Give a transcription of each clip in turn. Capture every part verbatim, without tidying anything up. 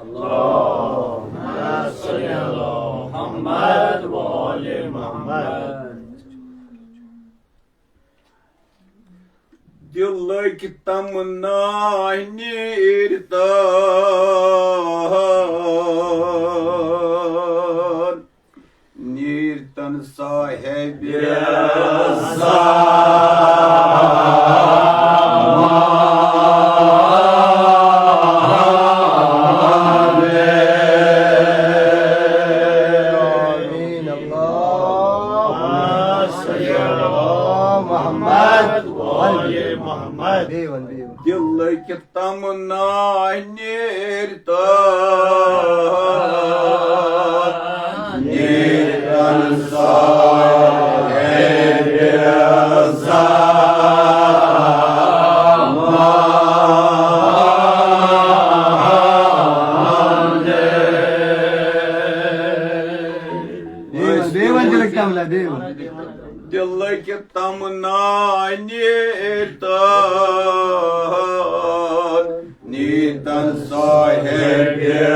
اللهم صل على محمد وآل محمد. دِلٕکۍ تمنا نیٖرتن، نیٖرتن صاحبِ زمان. آمین. اللهم صل على محمد وآل محمد. بیٚیہِ وَن، بیٚیہِ وَن. دِلٕکۍ تمنا نیٖرتن، نیٖرتن صاحبِ زمان. بیٚیہِ وَن، بیٚیہِ وَن، دِلٕکۍ تمنا، بیٚیہِ وَن. دِلٕکۍ تمنا نیٖرتن، نیٖرتن صاحبِ زمان.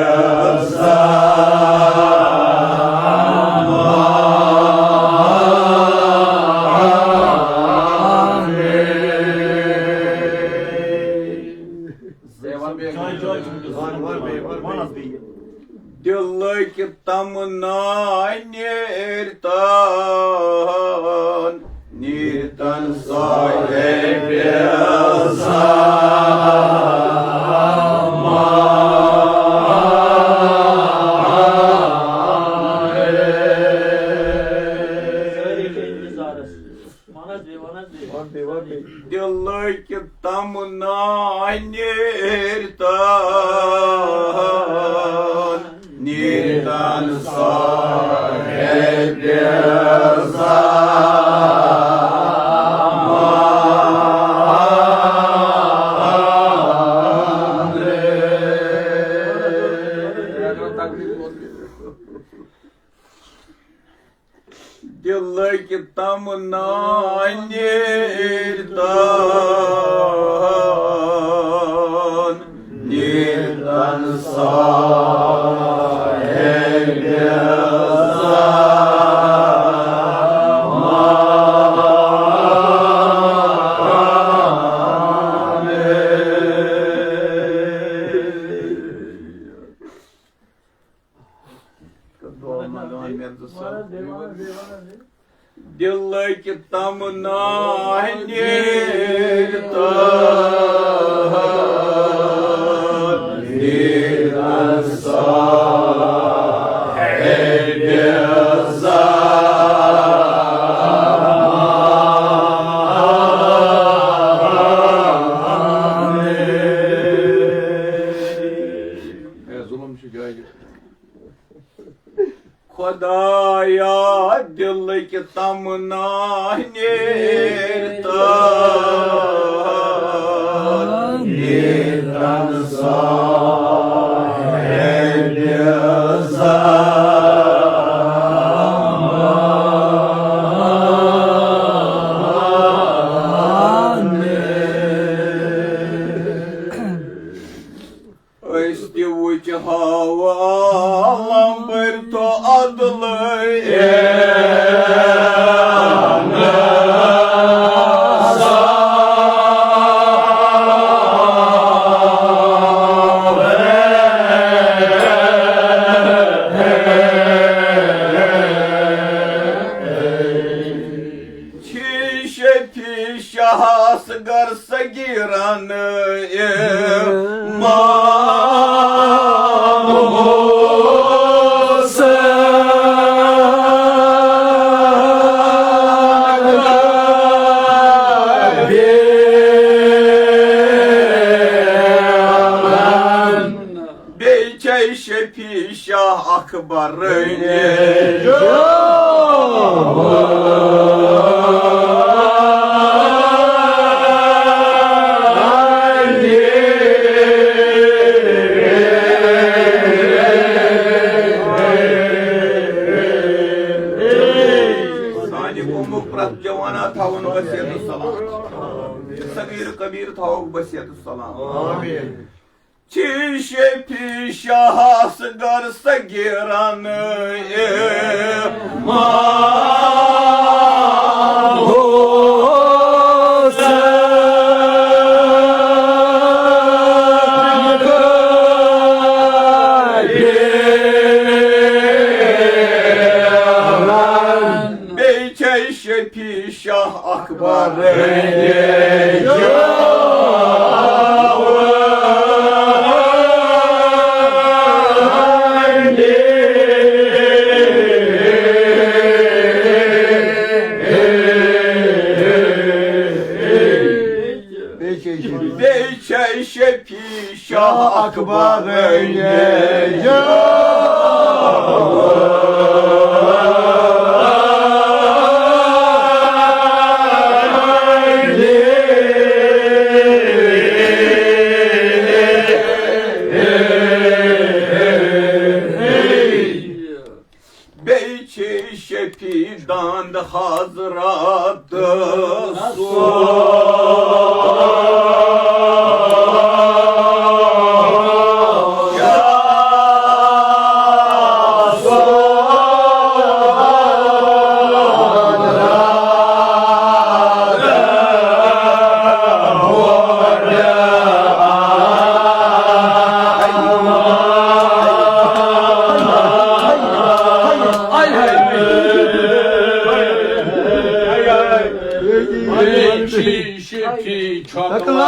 دِلٕکۍ تمنا نیٖرتن، نیٖرتن صاحبِ زمان. دِلٕکۍ تمنا نیٖرتن، نیٖرتن صاحبِ زمان. دِلٕکۍ تمنا نیٖرتن، نیٖرتن صاحبِ زمان. دِلٕکۍ تمنا نیٖرتن، نیٖرتن صاحبِ زمان. ہے، ظلم چھُ جایہِ. خدایا، دِلٕکۍ تمنا نیٖرتن، نیٖرتن صاحبِ زمان. أسۍ تہِ وٕچھِ ہاو عالم بٔرۍ تو عدلہٕ چھی شفیع شاہس گر صغیرن امام حسین۔ بیٚیہِ چھے شفیع شاہ اکبر رنجو۔ صغیر کبیر تھاوو بصیت السلام۔ آمین۔ چی شفیع شاہ اصغر صغیرن امام حسین۔ بیٚیہِ چھے شفیع شاہ اکبر۔ بیٚیہِ چھے شفیع شاہ اکبر۔ بیٚیہِ چھِ شفیع داند حضرت سو۔ شفیع چۄکہٕ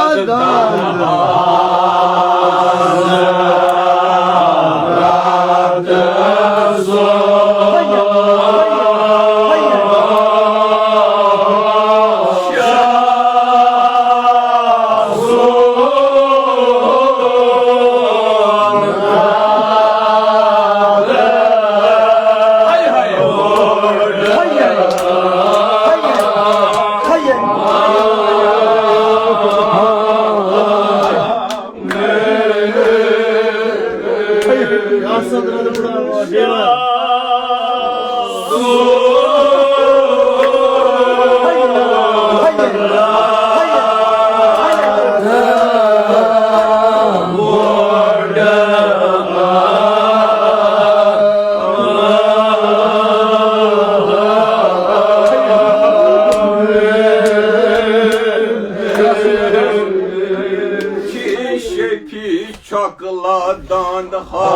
لدان حضرت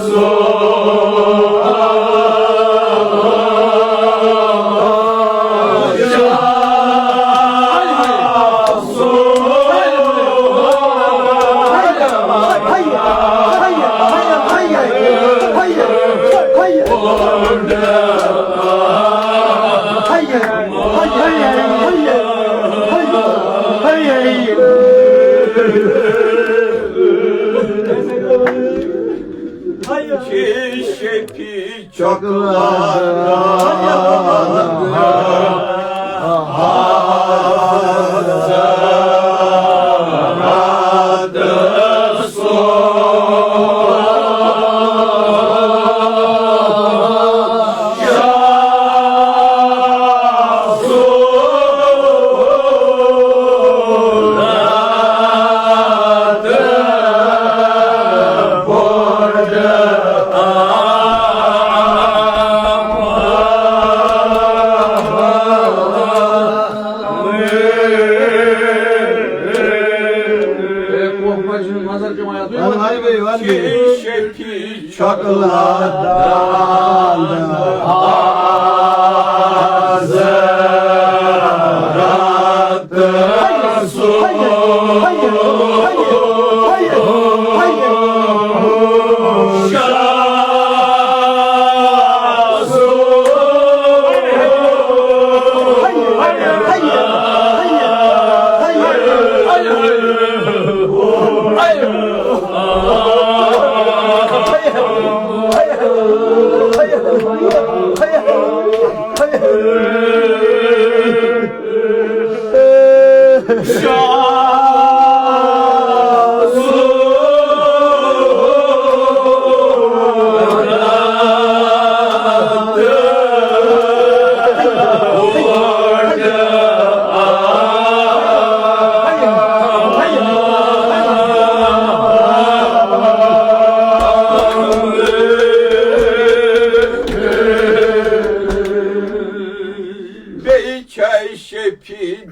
سو۔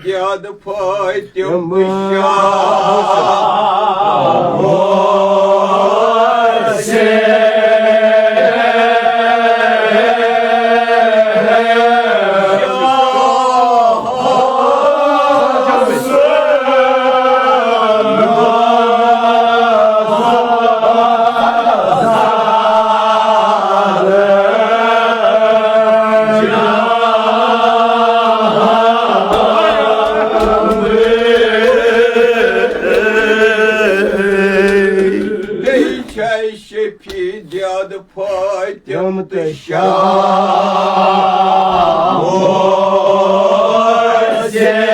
یاد فاطمہ شاہ۔ بیٚیہِ چھِ اَسہِ شفیع دید فاطمہ تہٕ شاہ حسین۔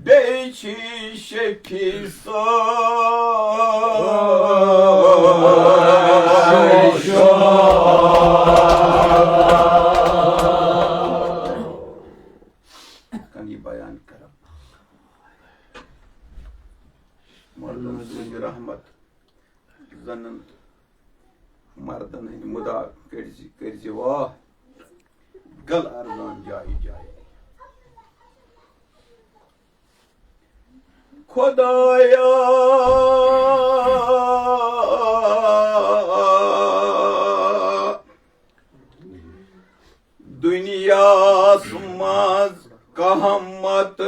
بیٚیہِ چھِ شفیع صٲب۔ کَن یہِ بیان کران۔ مردم سٕنٛز رحمت زنن تہٕ مردن ہٕنٛدۍ مُدا کٔرۍ زِ، کٔرۍ زِ واہ گل ارزان جایہِ جایہِ۔ خدایا، دُنیاہَس منٛز کانٛہہ مت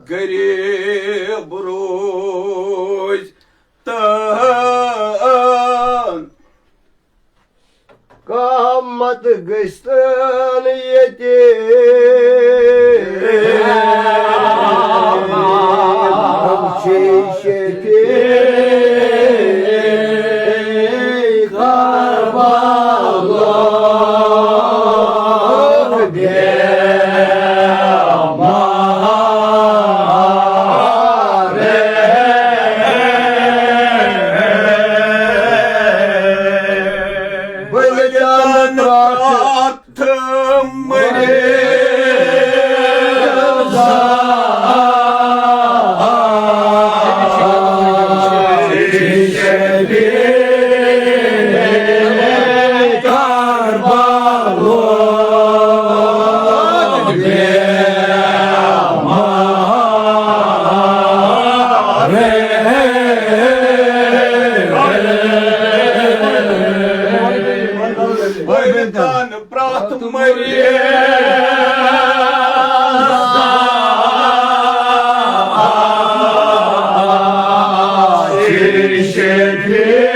غریب روزِ تہٕ کانٛہہ مت گژھِ تہٕ ییٚتہِ۔ پرٛتھ مریض کربلُک ولتن پرٛتھ مریض شفیع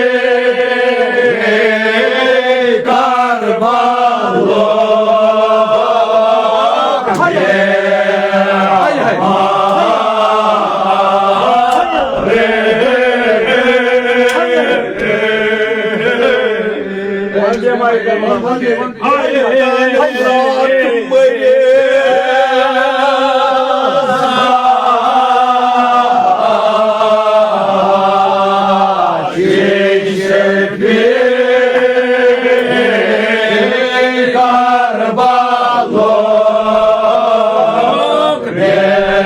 کربلُک بیمار۔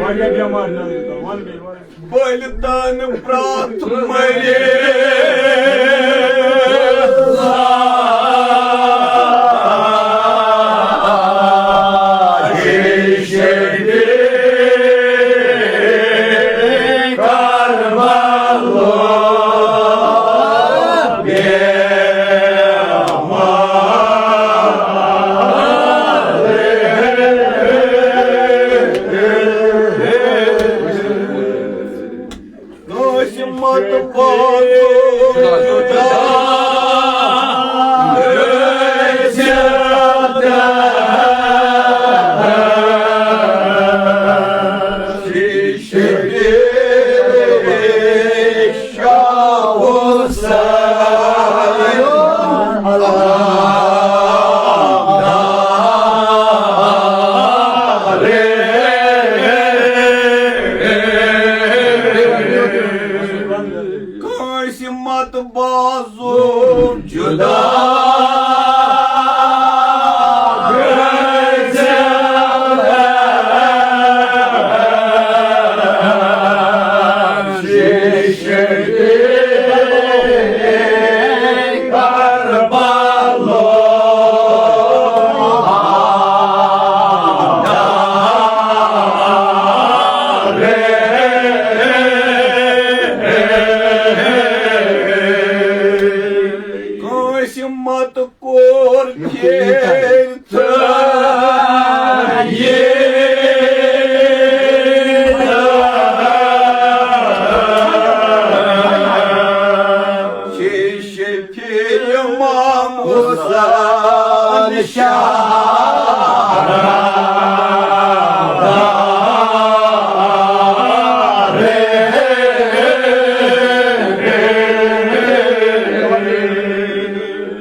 واریاہ بیمار نہ، وَن بیٚیہِ، وَن بیٚیہِ۔ بٔلۍ تن پرٛتھ مریض شفیع کربلُک قسمت بازو جدا گژھِ شیشہ شاہ حسین۔ کٲنٛسہِ مت بازو جدا گژھِ شیشہ کربلا۔ کٲنٛسہِ مت کوٚر پھیرتھ یہِ۔ شیشہ پھر امام حسین شاہ۔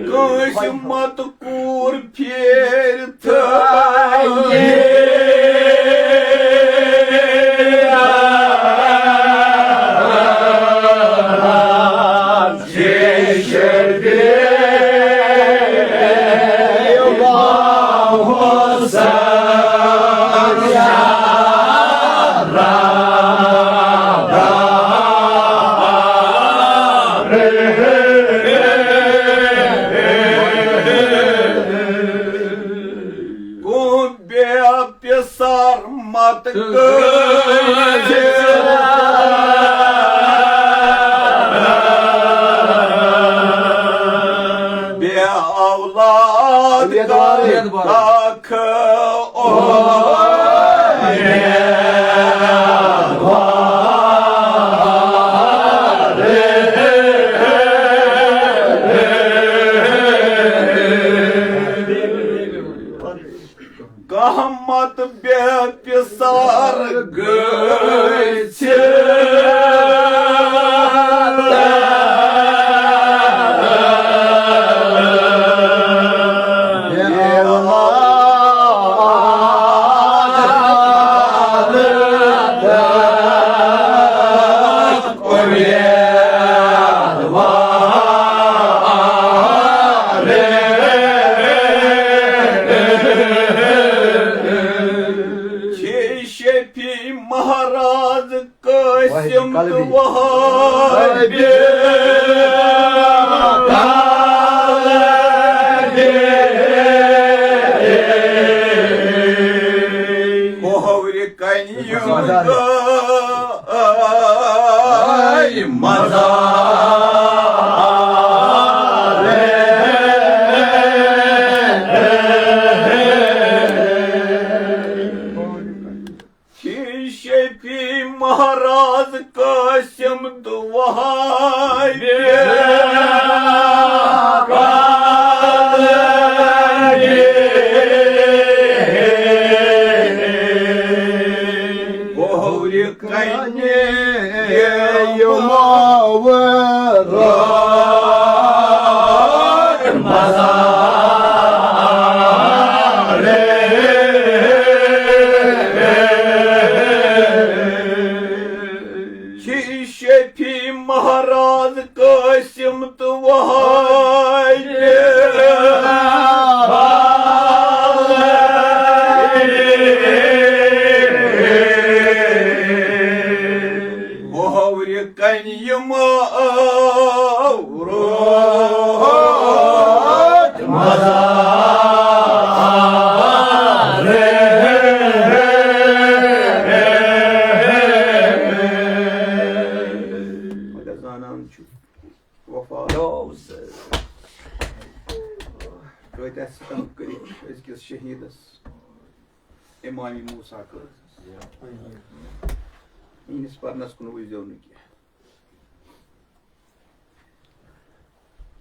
کٲنٛسہِ مت کوٚر پھیرتھ یہِ۔ بے پسر مت گژھِ بے اولاد کاکھ اُمید وار۔ کانٛہہ مت بے پسر گژھِ شیشہ پھر مہراز قاسم تہٕ وہابی۔ کھوورِ کنہِ یِم گٔے مزار۔ شیشہ پھر مہراز قاسم تہٕ وہابی۔ کھوورِ کنہِ یِم وٲتۍ مزار۔ شیشہ پھر مہراز قاسم تہٕ وہابی۔ کھوورِ کنہِ یِم وٲتۍ مزار۔ مگر زانان چھُ وفا۔ کۭتیٛاہ ستم کٔرِکھ أزکِس شہیٖدس امام موسیٰ قٲضیس۔ یِہنٛدِس پرنس کُن وٕچھزیو نہٕ کینٛہہ۔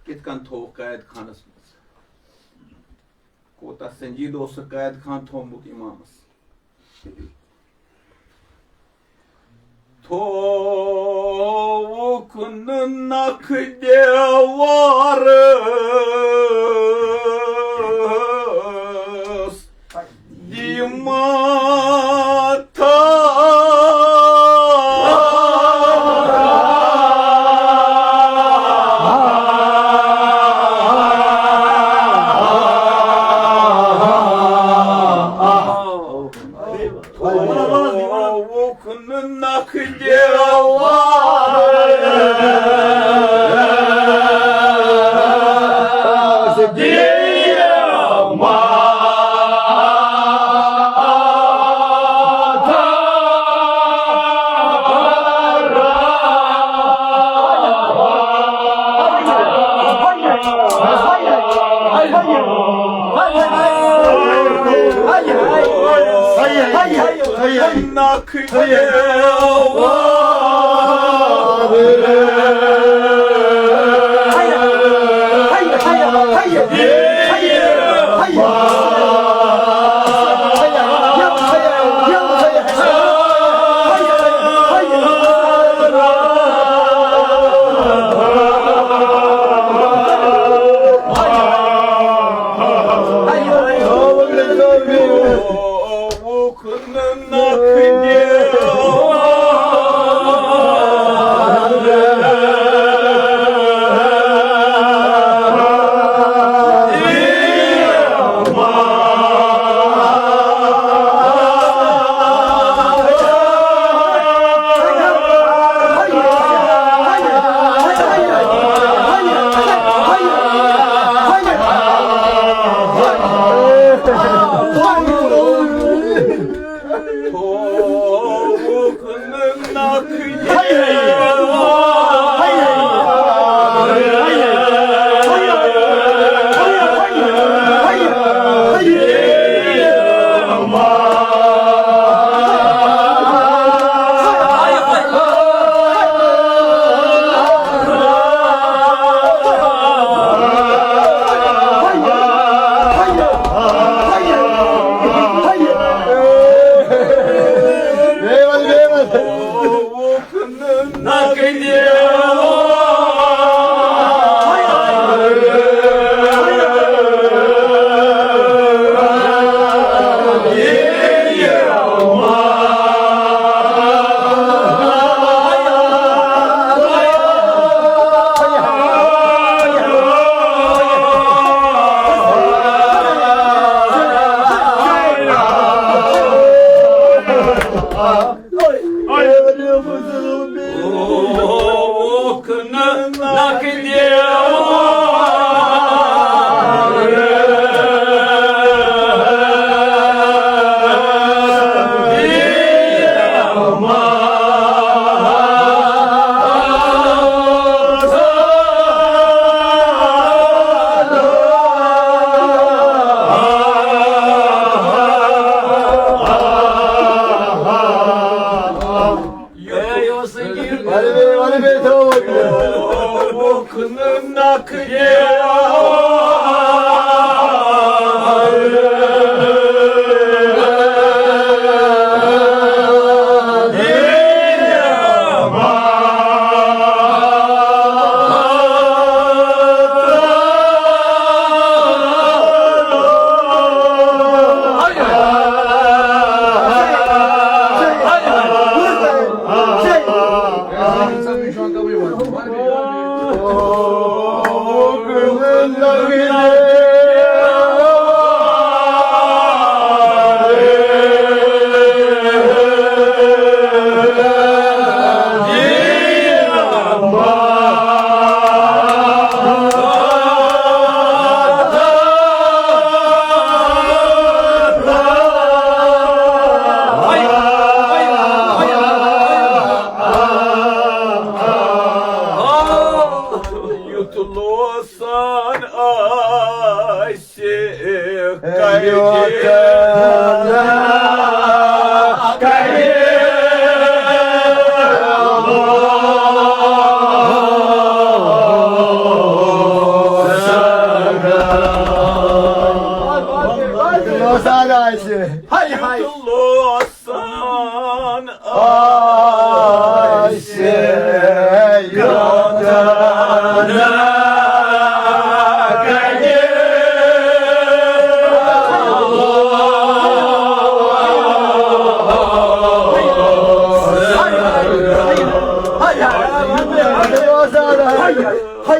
کِتھ کٔنۍ تھوٚوُکھ قید خانس منٛز؟ کوٗتاہ سنجیدٕ اوس سُہ قید خان تھوٚومُت اِمامس؟ تھووُکھ نہٕ نکھٕ دیوارس، دیماتھا۔ تھووُکھ نہٕ نکھٕ دیوارس، دیماتھا۔ یُتھ لوسان آ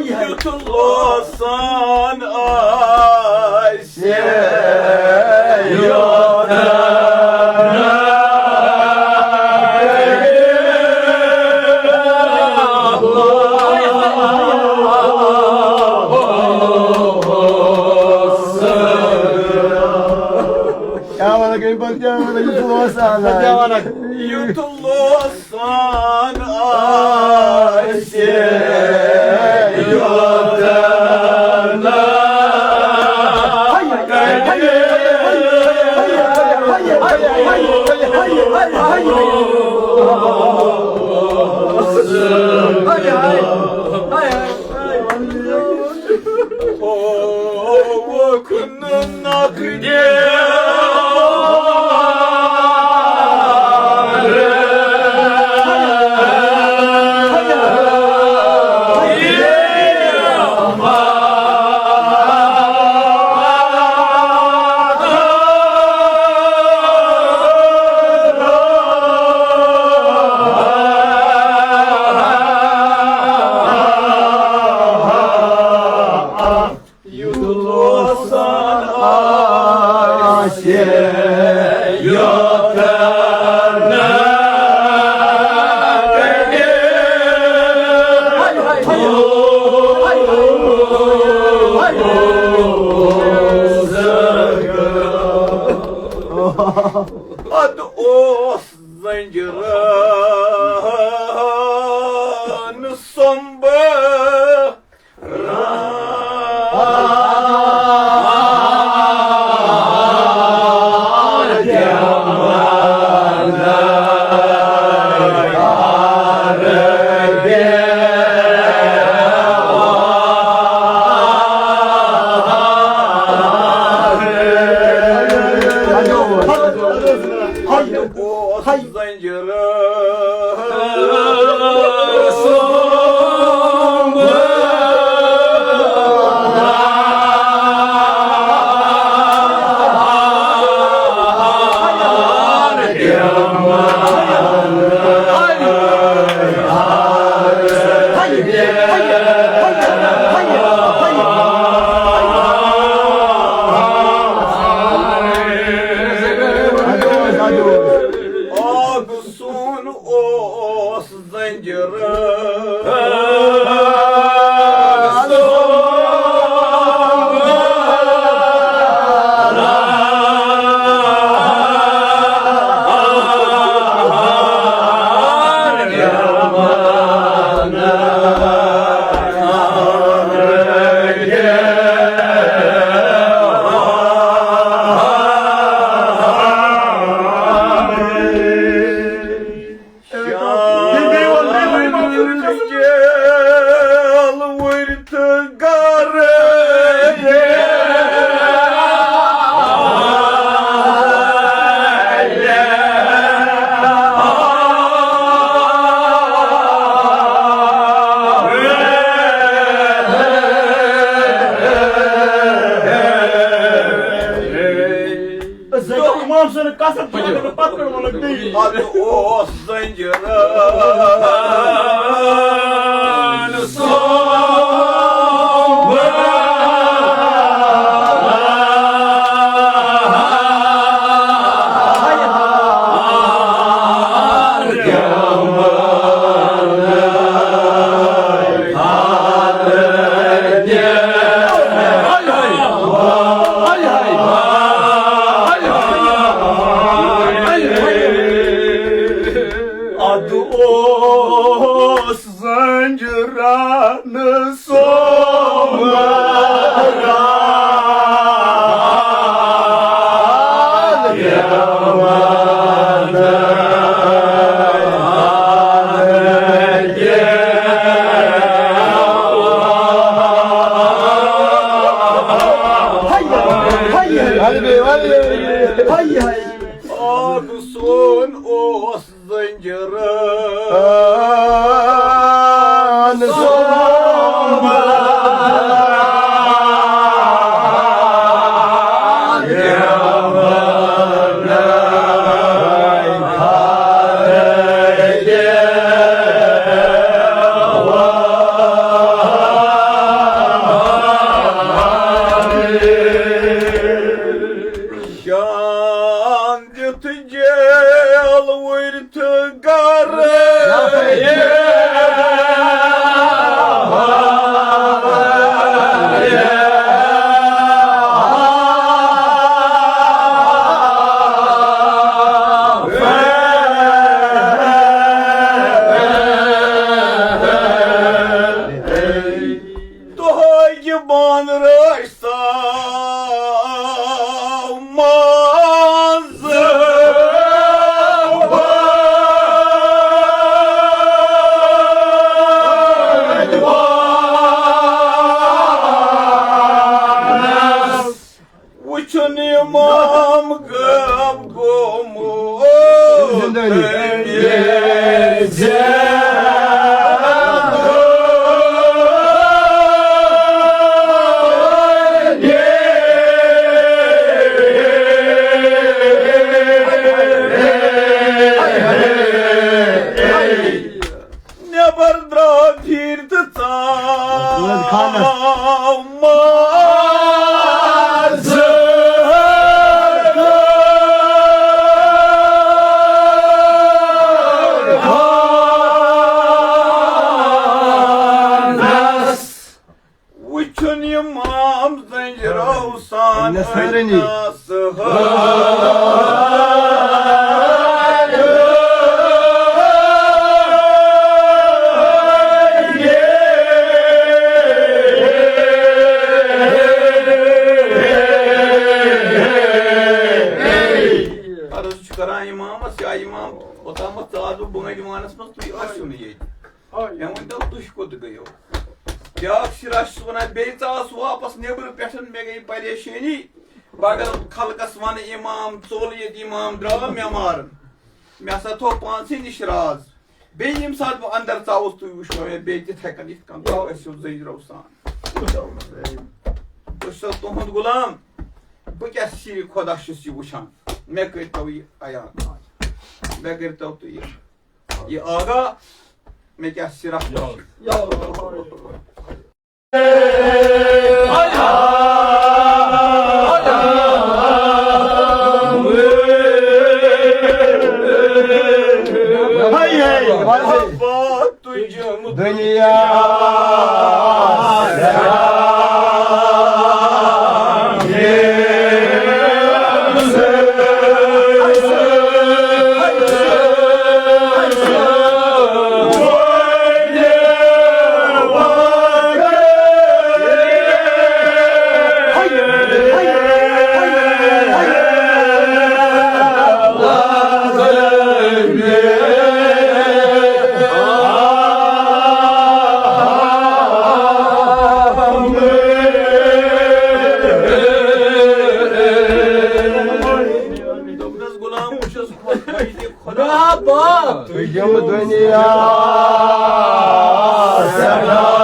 یُتھ لوسان آسہِ، یوت کیٛاہ وَنان، کٔمۍ پَتہٕ کیٛاہ وَنان، یُتھ لوسان آسہِ۔ یُتھ لوس سان آسہِ یوتن۔ یُتھ لوسان آسہِ یوتن۔ پتہٕ اوس زنجیرن سومبہٕ سون اوس زنجیرن۔ زنجیرن۔ امام سٕنٛدِ قسم چھِ، اگر نہٕ پتہٕ پٮ۪ٹھ وَنکھ بیٚیہِ۔ ادٕ اوس زنجیرن سومبہٕ۔ ادٕ اوس زنجیرن سومبہٕ۔ اکھ سون اوس زنجیرن۔ خبر درٛاو پھیٖرۍ تہٕ ژاو خانس۔ ماز۔ وٕچھُن اِمام زنجرو سان نصرٲنی۔ أناس۔ عرض چھُ کران اِمامس، یا اِمام، اوٚتامَتھ ژاس بہٕ بٲنۍ وانَس منٛز، تُہۍ ٲسِو نہٕ ییٚتہِ۔ مےٚ ؤنۍ تو، تُہۍ کوٚت گٔیو؟ بیٛاکھ شِراہ چھُس وَنان، بیٚیہِ ژاس واپس نیٚبرٕ پٮ۪ٹھ، مےٚ گٔے پریشٲنی۔ بہٕ اگر خلقس وَنہٕ، اِمام ژوٚل ییٚتہِ، اِمام درٛاو مےٚ مارن۔ مےٚ ہسا تھوٚو پانسٕے نِش راز۔ بیٚیہِ ییٚمہِ ساتہٕ بہٕ اندر ژاوُس، تُہۍ وٕچھو مےٚ بیٚیہِ تِتھَے کٔنۍ، یِتھ کٔنۍ تُہۍ ٲسِو زٔجرو سان۔ بہٕ چھُسو تُہُنٛد غلام۔ بہٕ کیٛاہ سِرِ خۄدا چھُس یہِ وٕچھان؟ مےٚ کٔرۍتو یہِ عیان۔ مےٚ کٔرۍتو تُہۍ یہِ۔ یہِ آگاہ، مےٚ کیٛاہ سِرا۔ دنیا۔ دوٚپنَس، غلام، بہٕ چھُس خۄد، بہٕ یہِ خۄدا۔ تُہۍ یِم دُنیا سٮ۪ٹھاہ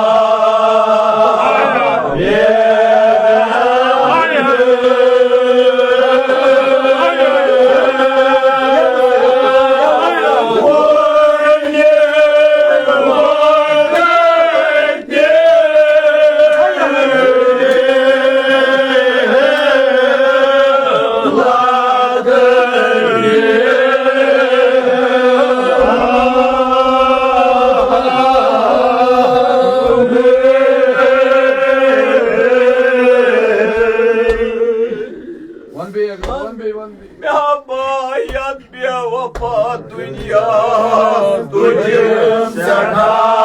وَن بیٚیہِ اَکہِ لَٹہِ، وَن بیٚیہِ، وَن بیٚیہِ۔ مےٚ ہا باے یَتھ بے وفا دُنیا، تُجِم سٮ۪ٹھاہ۔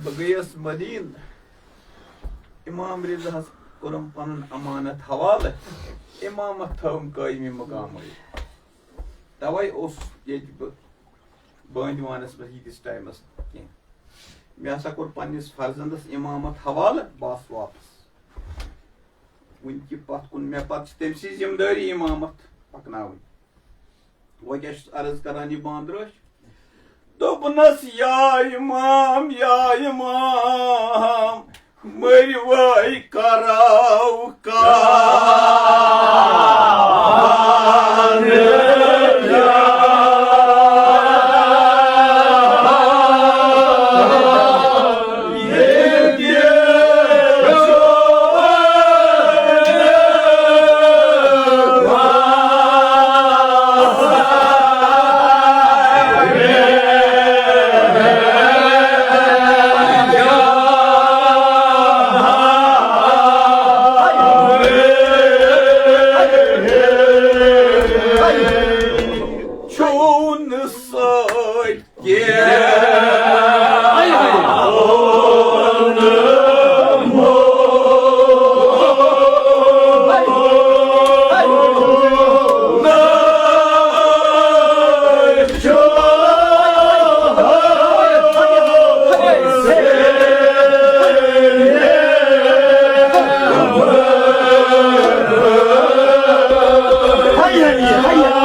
بہٕ گٔیَس مدیٖنہٕ، اِمام رضاہَس کوٚرُم پَنُن اَمانَت حوالہٕ، اِمامَتھ تھٲوٕم قٲیمی مُقامٕے۔ تَوَے اوسُس ییٚتہِ بہٕ بٲنٛدِ وانَس منٛز ییٖتِس ٹایمَس کینٛہہ۔ مےٚ ہسا کوٚر پنٛنِس فرزنٛدَس اِمامَتھ حوالہٕ، بہٕ آس واپَس۔ وٕنہِ کہِ پَتھ کُن، مےٚ پَتہٕ چھِ تٔمۍ سٕے ذِمہٕ دٲری اِمامَتھ پَکناوٕنۍ۔ وۄنۍ کیٛاہ چھُس عرض کران یہِ باندرٲش؟ دوٚپنَس، یا اِمام، یا اِمام، مٔرۍوَے کَرو کانٛہہ۔ Hayır,